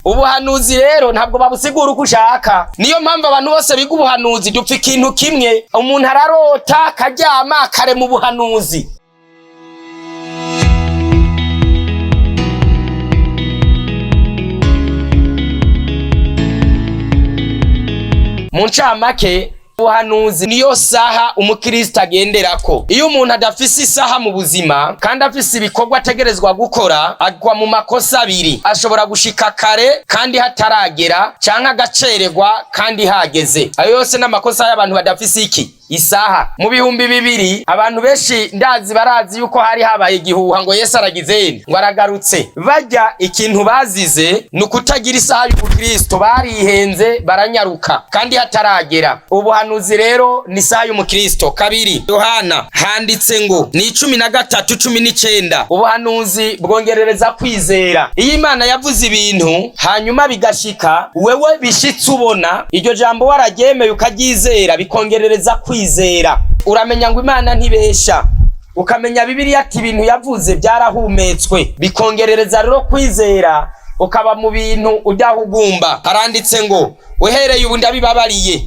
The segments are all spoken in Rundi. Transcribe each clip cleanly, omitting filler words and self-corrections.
Ubuhanuzi rero ntabwo babusigura uko ushaka. Niyo mpamvu abantu bose biga ubuhanuzi dupfa ikintu kimwe. Umuntu ararota akaryama akarema ubuhanuzi. Mu ncamake, ubuhanuzi niyo saha umukristo agenderako. Iyo umuntu adafise isaha mu buzima kandi afise ibikorwa ategerezwa gukora, agwa mu makosa abiri. Ashobora gushika kare kandi hataragera, canke agacererwa kandi hageze. Ayo yose n'amakosa y'abantu badafise iki? Isaha. Mu 2000 abantu benshi ndazi barazi yuko hari habaye igihuha ngo Yesu aragize, ngo aragarutse. Barya ikintu bazize ni ukutagira isaha y'ubukristo, barihenze baranyaruka kandi hataragera. Ubuhanuzi rero ni isaha y'umukristo. 2 Yohana handitse ngo ni 13:19. Ubuhanuzi bwongerereza kwizera. Iyo Imana yavuze ibintu hanyuma bigashika, wewe bishitse ubona iryo jambo wararyemeye ukaryizera, bikongerereza kwizera. Uramenya ngo Imana ntibesha, ukamenya Bibiliya ati ibintu yavuze byarahumetswe, bikongerereza rero kwizera, ukaba mu bintu udahugumba. Haranditse ngo uhereye ubu ndabibabariye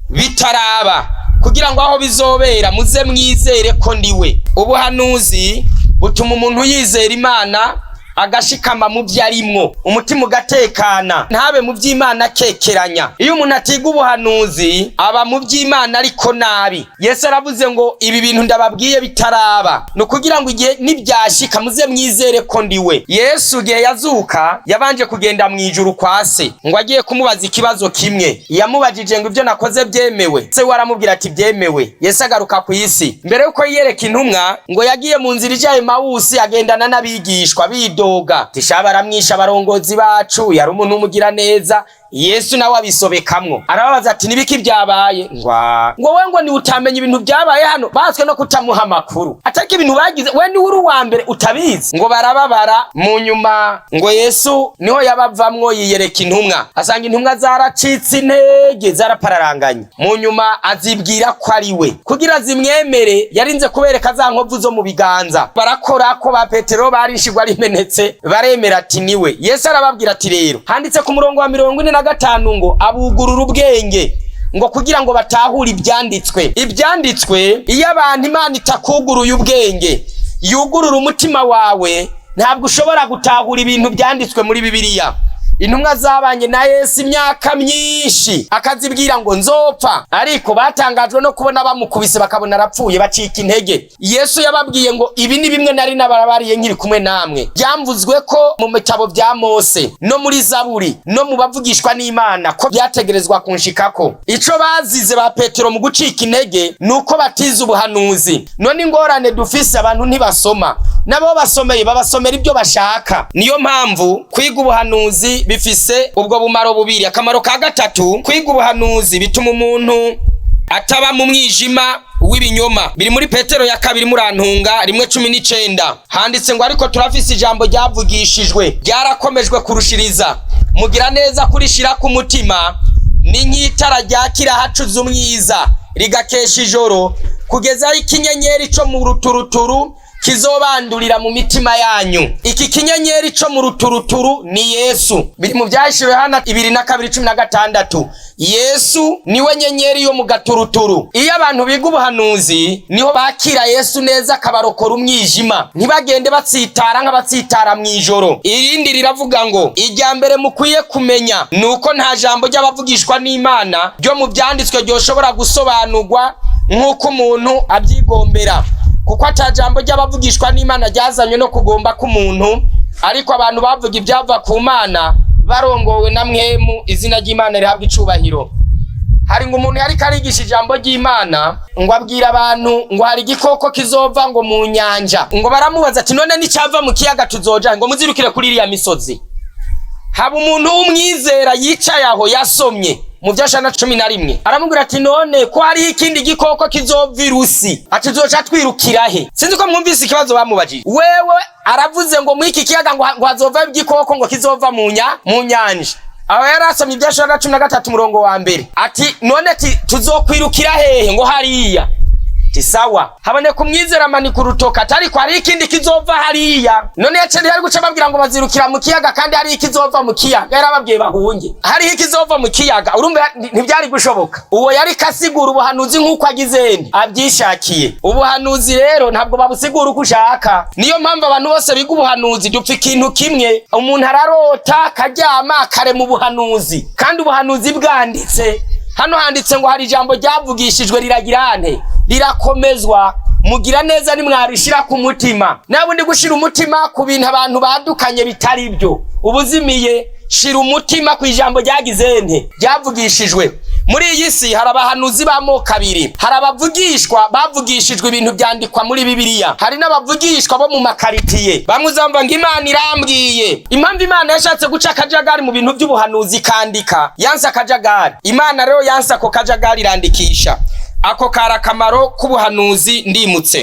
bitaraba, kugira ngo aho bizobera muze mwizere ko ndiwe. Ubuhanuzi butuma umuntu yizera Imana, agashikama mu byo arimwo, umutima ugatekana, ntabe mu by'Imana akekeranya. Iyo umuntu atiga ubuhanuzi aba mu by'Imana ariko nabi. Yesu aravuze ngo ibi bintu ndababwiye bitaraba, ni ukugira ngo igihe nibyashika muze mwizere ko ndiwe. Yesu igihe yazuka yabanje kugenda mu ijuru kwa se, ngo agiye kumubaza ikibazo kimwe. Yamubajije ngo ibyo nakoze byemewe? Se we aramubwira ati byemewe. Yesu agaruka ku isi, mbere yuko yiyereka intumwa, ngo yagiye mu nzira ija Emawusi, agendana n'abigishwa bidoga. Tisha baramwisha abarongozi bacu, yari umuntu w'umugira neza. Yesu nawe abisobekamwo, arababaza ati nibiki byabaye? Ngwa ngo we ngo ni utamenya ibintu byabaye hano, baswe no kutamuha amakuru, atari ibintu bagize, we ni uri uwa mbere utabizi. Ngo barababara. Mu nyuma ngo Yesu niho yabavamwo yiyereka intumwa, asanga intumwa zaracitse intege, zarapararanganye. Mu nyuma azibwira ko ari we, kugira zimwemere yarinze kubereka za nkovu zo mu biganza. Barakora ko ba Petero barishigwa rimenetse, baremera ati niwe. Yesu arababwira ati rero handitse ku murongo wa 45 ngo abugurura ubwenge, ngo kugira ngo batahure ibyanditswe. Ibyanditswe, iyo abantu Imana itakuguruye ubwenge, yugurura umutima wawe, ntabwo ushobora gutahura ibintu byanditswe muri Bibiliya. Intumwa zabanye na Yesu imyaka myinshi, akazibwira ngo nzopfa, ariko batangajwe no kubona bamukubise bakabona arapfuye, bacika intege. Yesu yababwiye ngo ibi ni bimwe nari nabarabariye nkiri kumwe namwe, byamvuzwe ko mu bitabo bya Mose no muri Zaburi no mu bavugishwa n'Imana, ko byategerezwa kunshikako. Ico bazize ba Petero mu gucika intege ni uko batize ubuhanuzi. None ingorane dufise, abantu ntibasoma, nabo basomeye babasomera ibyo bashaka. Niyo mpamvu kwiga ubuhanuzi bifise ubwo bumaro bubiri. Akamaro ka gatatu, kwiga ubuhanuzi bituma umuntu ataba mu mwijima w'ibinyoma. Biri muri Petero ya kabiri, murantunga, 1:19, handitse ngo ariko turafise ijambo ryavugishijwe, ryarakomejwe kurushiriza, mugira neza kurishira ku mutima, ni nk'itara ryakira hacuze umwiza, rigakesha ijoro, kugeza aho ikinyenyeri co mu ruturuturu kizobandurira mu mitima yanyu. Iki kinyenyeri co mu ruturuturu ni Yesu. Biri mu Vyahishuriwe Yohana 22:16. Yesu niwe nyenyeri yo mu gaturuturu. Iyo abantu biga ubuhanuzi niho bakira Yesu neza, akabarokora umwijima, ntibagende batsitara nk'abatsitara mw'ijoro. Irindi riravuga ngo irya mbere mukwiye kumenya ni uko nta jambo ry'abavugishwa n'Imana ryo mu byanditswe ryoshobora gusobanurwa nk'uko umuntu abyigombera, kuko ata jambo ry'abavugishwa n'Imana ryazanywe no kugomba k'umuntu, ariko abantu bavuga ibyava ku Mana barongowe na Mpwemu. Izina ry'Imana rihabwa icubahiro. Hari ngo umuntu yariko arigisha ijambo ry'Imana, ngo abwira abantu ngo hari igikoko kizova ngo mu nyanja. Ngo baramubaza ati none nicava mu kiyaga tuzoja? Ngo muzirukire kuri iriya misozi. Haba umuntu w'umwizera yicaye aho yasomye mu Vyashana 11, aramubwira ati none ko hariho ikindi gikoko kizova irusi, ati tuzoca twirukira he? Sinzi ko mwumvise ikibazo bamubajije. Wewe aravuze ngo muri iki kiyaga ngo hazova igikoko ngo kizova mu nyanja. Aho yari asomye Ivyashana 13 umurongo wa mbere, ati none tuzokwirukira hehe? Ngo hariya. Ti sawa. Haboneka umwizera amanika urutoka ati: "Ariko hari ikindi kizova hariya." None yaciye yari guca babwira ngo bazirukira mu kiyaga kandi hari ikizova mu kiyaga? Yarababwiye bahunge, hariho ikizova mu kiyaga. Urumva ntibyari gushoboka. Uwo yari kasigura ubuhanuzi nk'uko agizeni abyishakiye. Ubuhanuzi rero ntabwo babusigura uko ushaka. Niyo mpamvu abantu bose biga ubuhanuzi dupfa ikintu kimwe: umuntu ararota, akaryama, akarema ubuhanuzi, kandi ubuhanuzi bwanditse hano. Handitse ngo hari ijambo ryavugishijwe riragira nte? Rirakomezwa. Mugira neza nimwarishira ku mutima. Nawe ndi gushira umutima ku bintu abantu badukanye bitari byo, ubuzimiye. Shira umutima ku ijambo ryagize nte? Ryavugishijwe. Muri iyi si hari abahanuzi b'amoko abiri: hari abavugishwa bavugishijwe ibintu byandikwa muri Bibiliya, hari n'abavugishwa bo mu makaritiye. Bamwe uzamva ngo "Imana irambwiye". Impamvu Imana yashatse guca akajagari mu bintu by'ubuhanuzi ikandika, yanse akajagari. Imana rero yanse ako kajagari, irandikisha. Ako kari akamaro k'ubuhanuzi. Ndimutse.